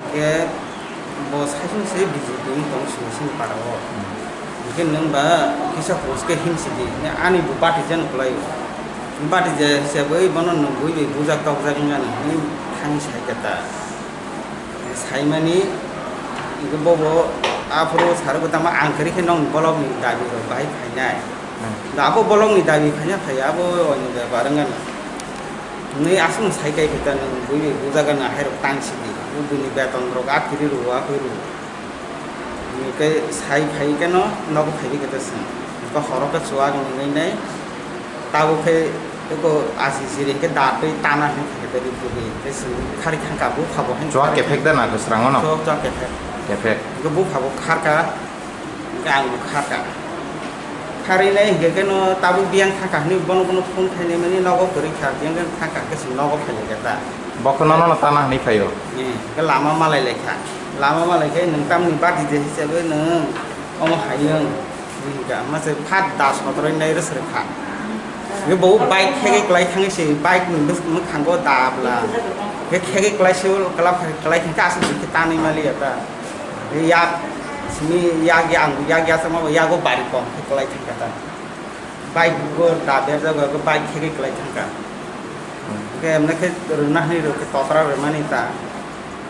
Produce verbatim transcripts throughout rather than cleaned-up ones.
Khe bo saichung se B J P wng tong sini sini para o. Hwnkhe nwng ba kisa hos khe himsi di. Ani bo bati jani kwlai o. Bati je se bai bono nwng bui bai bujak tokjak wng jani hwnwi thani sai khe ta. Saimani hwnkhe bobo aphuru saro kwtama ang kwrwi khe nokni bolokni dabi rok bahai phainai. Hmm. Da abo bolokni dabi phaina phai abo oino bepar wng gana. Nwi aswk sai kai khe ta nwng bui bai bujak gana hairok tang sidi. Bini beton rok a kwrwi rwo a kwrwi rwo. Hwnkhe sai phai khe no nogo phai khe ta swng. Hwnkhe horo khe chuwak nwngnai nai. Tabuk khe eko aji jiri hwnkhe da twi tana hwnwi khe ta ri bwrwi. Tei swng khari thangka bupha bo hwnwi Chuwak khari kephek da na kwsrango no? Chuwak, chuwak kephek. Kephek. Hwnkhe bupha bo kharka. Hwnkhe ang bo kharka. Kharwi nai hwnkhe khe no tabuk biyang thangka hwnwi bono bono phone khainai mani nogo kwrwi kha. Biyang khe thangka hwnkhe swng nogo phai khe ta. Bo khe nono no tana hwnwi phaio? Eh, hwnkhe lama malai lai kha. Lama malai khe nwng tamni bati je hisabe nwng omo hayung. Hwnkha, mase phat das motor nai rwsrwk kha. Ye bo bike khegwi kwlai thangwi se bike ni bwskango dap la. Ye khegwi kwlai se kwlap kwlai thangkhe aswk se tanwi mali ya ta. Ye yak simi yak ya ang yak ya sama yago bari kom khe kwlai thangkha ta. Bike bo da berjago bike khegwi kwlai thangkha. Hwnkhe emne khe rwna hinwi rwkhe totra rwmani ta.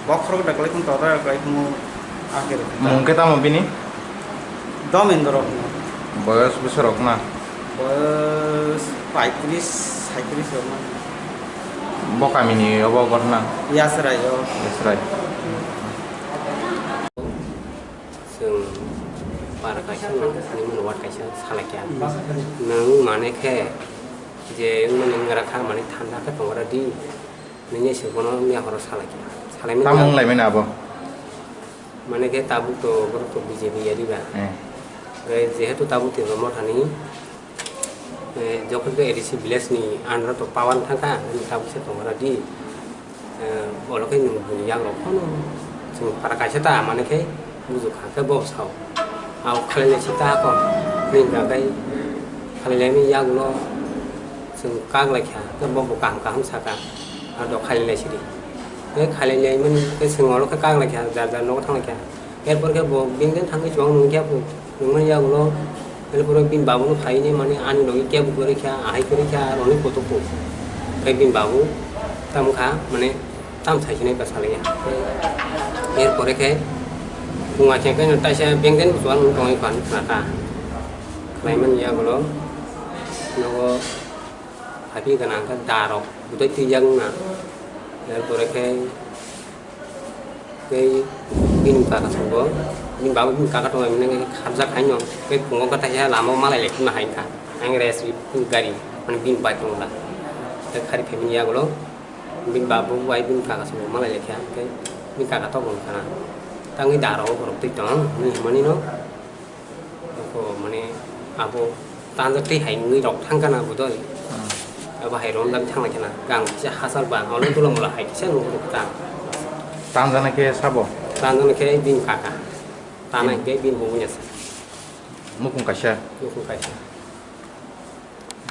Bokhorok da kwlai khum totra da kwlai khum ake rwkhe ta. Mung khe tamo bini? Domendro hwno. Boyos bwsarok na? Boyos paitris, saitris rok na. Bo kamini obo ghotna? Yasrai o. Yasrai. Chwng para kaisa no, nini ward kaisa salai kha. Nwng mane khe je wngmani wnggra kha, mane thanda khe tongra di. Nini se bono miya horo salai kha. Salai mani Tamo wng lai mani abo? Mane khe tabuk to borok to B J P ya diba. Eh. Tei jehetu tabuk Tipra Mothani, eh, jokhon khe A D C village ni under to power thangkha, nini tabuk se tongra di. Eh, olo khe nwng bini yagrok phano chwng para kaisa ta mane khe bujuk kha khe bo sao. Ao khalai lai si ta ko. Nini bagwi khalai lai mani yagulo chwng kak lai kha khe bo bo kaham kaham saka. Ado khalai lai sidi. Khe khalai lai mani khe chwng olo khe kak lai kha, jar jar nogo thang lai kha. Erpor khe bo bengden thangwi chwng nung khe bo nungmani yagulo, erpor bini babu no phaini mani ani logi kebo kwrwi kha, ahai kwrwi kha, roni kotor ko. Khe bini babu tam kha, mane tam sai sinai bwsa laiya. Erpore khe punga khe khe taisa bengden busuan tongwi kha nukha ta. Khlaimani yagulo nogo phaiphi gana khe da rok budai twi yak na. Erpore khe Tei bini kaka sabo, bini babu bini kaka tongo, bini kharjak haino, tei pungo khe taisa lama malai lai kheno hai kha. Ang rest ri gari, mane bini bai tongo da. Tei khari phaimani yagulo, bini babu bai bini kaka sabo malai lai kha, tei bini kaka tok wng khana. Tangwi da rok borok twi tong, bini himani no. Oko mane abo tanjak tei hai wngwi rok thang kana bo doi. Hmm. Abo hai ronjak thang lai kana gang kisa hachal ba olo dula mula hai kisa nukho rok ta. Tanjana khe sabo? Tanjana khe bini kaka. Tana Bini hingke bini bumui asa. Mukung kaisa. Mukung kaisa.